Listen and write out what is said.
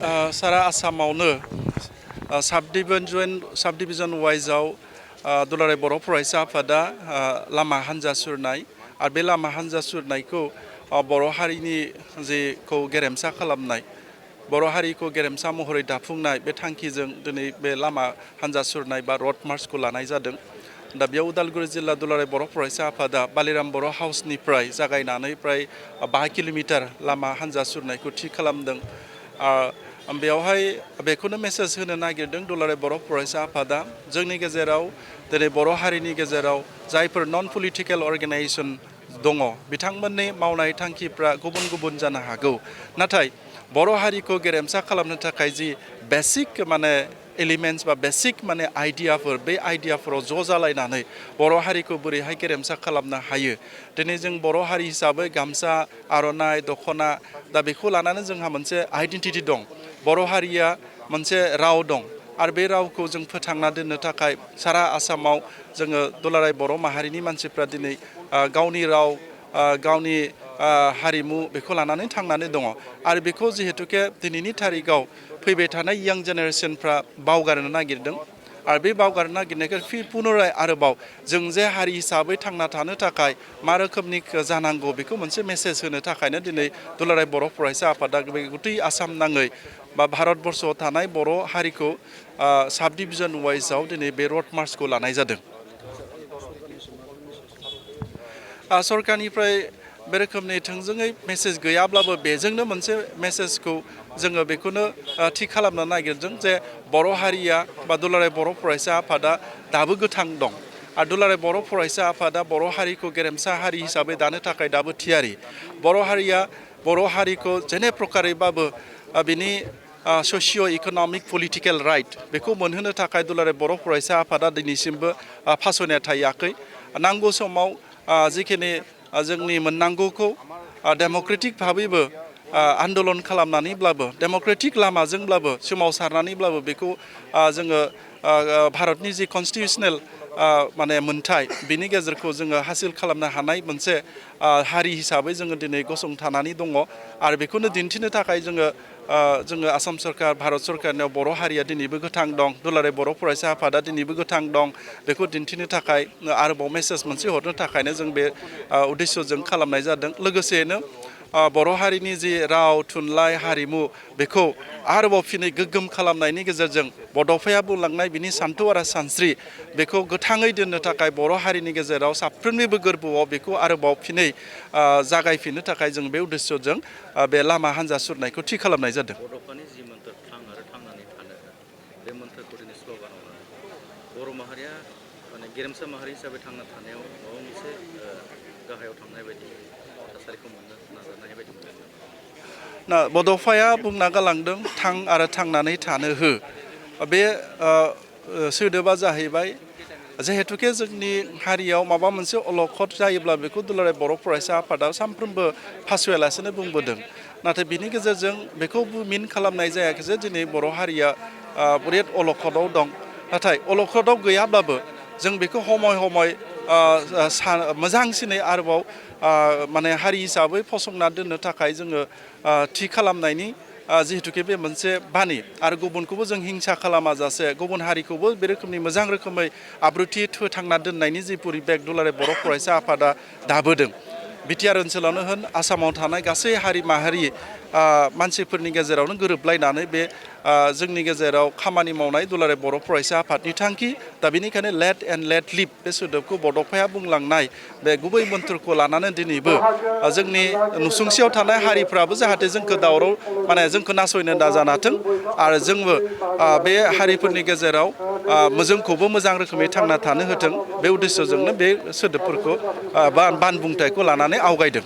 सारा आसामावनो साबडिभिजन वाइजआव दुलाराय बर' फरायसा आफादा लामा हान्जा सुरनाय आरो बे लामा हान्जा सुरनायखौ बर' हारिनि जेखौ गेरेमसा खालामनाय बर' हारिखौ गेरेमसा महरै दाफुंनाय बे थांखिजों दिनै बे लामा हान्जा सुरनाय बा रड मार्चखौ लानाय जादों। दा बेयाव उदालगुरि जिल्ला दुलाराय बर' फरायसा आफादा बालिराम बर' हाउसनिफ्राय जागायनानै प्राय 5 किल'मिटार लामा हान्जा सुरनायखौ थि खालामदों। बेवहाय बेखौनो मेसेज होनो नागिरदों दुलाराय बर' फरायसा आफादा जोंनि गेजेराव दिनै बर' हारिनि गेजेराव जायफोर नन पलिटिकेल अर्गेनाइजेसन दङ बिथांमोननि मावनाय थांखिफ्रा गुबुन गुबुन जानो हागौ, नाथाय बर' हारिखौ गेरेमसा खालामनो थाखाय जि बेसिक एलिमेन्ट्स बा बेसिक आइडियाफोर बे आइडियाफोराव ज' जालायनानै बर' हारिखौ बोरैहाय गेरेमसा खालामनो हायो। दिनै जों बर' हारि हिसाबै गामसा आर'नाइ दख'ना दा बेखौ लानानै जोंहा मोनसे आइडेन्टिटि दं। बर' हारिया मोनसे राव दं आरो बे रावखौ जों फोथांना दोननो थाखाय सारा आसामाव जोङो दुलाराय बर' माहारिनि मानसिफ्रा दिनै गावनि राव गावनि हारिमु बेखौ लानानै थांनानै दङ आरो बेखौ जिहेतुके दिनैनि थारिखआव फैबाय थानाय यां जेनेरेसनफ्रा बावगारनो नागिरदों आरो बे बावगारनो नागिरनायखौ पुनराय आरोबाव जों जे हारि हिसाबै थांना थानो थाखाय मा रोखोमनि जानांगौ बेखौ मोनसे मेसेज होनो थाखायनो दिनै दुलाराय बर' फरायसा आफादा गथै आसाम नाङै बा भारतबर्षआव थानाय बर' हारिखौ साब डिभिजन वाइजआव दिनै बे रड मार्चखौ लानाय जादों। सरकारनिफ्राय बे रोखोमनि थोंजोङै मेसेज गैयाब्लाबो बेजोंनो मोनसे मेसेजखौ जोङो बेखौनो थि खालामनो नागिरदों जे बर' हारिया बा दुलाराय बर' फरायसा आफादा दाबो गोथां दं आरो दुलाराय बर' फरायसा आफादा बर' हारिखौ गेरेमसा हारि हिसाबै दानो थाखाय दाबो थियारि। बर' हारिया बर' हारिखौ जेने प्रकारेबाबो बिनि ससिय' इक'नमिक पलिटिकेल राइट बेखौ मोनहोनो थाखाय दुलाराय बर' फरायसा आफादा दिनैसिमबो फासयना थायाखै। नांगौ समाव जिखिनि जोंनि मोननांगौखौ डेम'क्रेटिक भाबैबो आन्दलन खालामनानैब्लाबो डेम'क्रेटिक लामाजोंब्लाबो सोमावसारनानैब्लाबो बेखौ जोङो भारतनि जि कनस्टिटिउसनेल मोनथाय बिनि गेजेरखौ जोङो हासिल खालामनो हानाय मोनसे हारि हिसाबै जोङो दिनै गसंथानानै दङ आरो बेखौनो दिन्थिनो थाखाय जोङो आसाम सरकार भारत सरकारनियाव बर' हारिया दिनैबो गोथां दं, दुलाराय बर' फरायसा आफादा दिनैबो गोथां दं बेखौ दिन्थिनो थाखाय आरोबाव मेसेज मोनसे हरनो थाखायनो जों बे उद्देश्यजों खालामनाय जादों। लोगोसेनो बर' हारिनि जि राव थुनलाइ हारिमु बेखौ आरोबाव फिनै गोग्गोम खालामनायनि गेजेरजों बड'फाया बुंलांनाय बिनि सान्थौ आरो सानस्रि बेखौ गोथाङै दोननो थाखाय बर' हारिनि गेजेराव साफ्रोमनिबो गोरबोआव बेखौ आरोबाव फिनै जागायफिननो थाखाय जों बे उद्देश्यजों बे लामा हान्जा सुरनायखौ थि खालामनाय जादों। बड'फानि जि मोन्थोर थां आरो थांनानै थानो बे मोन्थोरखौ दिनै स्ल'गानाव लानानै बर' माहारिया गेरेमसा माहारि हिसाबै थांना थानायाव माबा मोनसे गाहायाव थांनाय बायदि थासारिखौ मोननो नाजानाय बायदि मोनदों नामा? बड'फाया बुंना गालांदों थां आरो थांनानै थानो हो। बे सोदोबा जाहैबाय जिहेतुके जोंनि हारियाव माबा मोनसे अलखद जायोब्ला बेखौ दुलाराय बर' फरायसा आफादा सानफ्रोमबो फासुयालासेनो बुंबोदों, नाथाय बिनि गेजेरजों बेखौ मिन खालामनाय जायाखै जे दिनै बर' हारिया बिराद अलखदाव दं, नाथाय अलखदाव गैयाब्लाबो जों बेखौ हमै मोजांसिनै आरोबाव हारि हिसाबै फसंना दोननो थाखाय जोङो थि खालामनायनि जिहेतुके बे मोनसे बानि आरो गुबुनखौबो जों हिंसा खालामा जासे गुबुन हारिखौबो बे रोखोमनि मोजां रोखोमै आब्रुथि फोथांना दोननायनि जि परिबेक दुलाराय बर' फरायसा आफादा दाबोदों। बिटिआर ओनसोलावनो होन आसामाव थानाय गासै हारि माहारि मानसिफोरनि गेजेरावनो गोरोबलायनानै बे जोंनि गेजेराव खामानि मावनाय दुलाराय बर' फरायसा आफादनि थांखि। दा बेनिखायनो लेट एन्ड लेट लिभ बे सोदोबखौ बड'फाया बुंलांनाय बे गुबै मोन्थोरखौ लानानै दिनैबो जोंनि नुसुंसेयाव थानाय हारिफ्राबो जाहाथे जोंखौ दावराव जोंखौ नासयनो नाजानाथों आरो जोंबो बे हारिफोरनि गेजेराव जोंखौबो मोजां रोखोमै थांना थानो होथों बे उद्देश्यजोंनो बे सोदोबफोरखौ बानबुंथायखौ लानानै आवगायदों।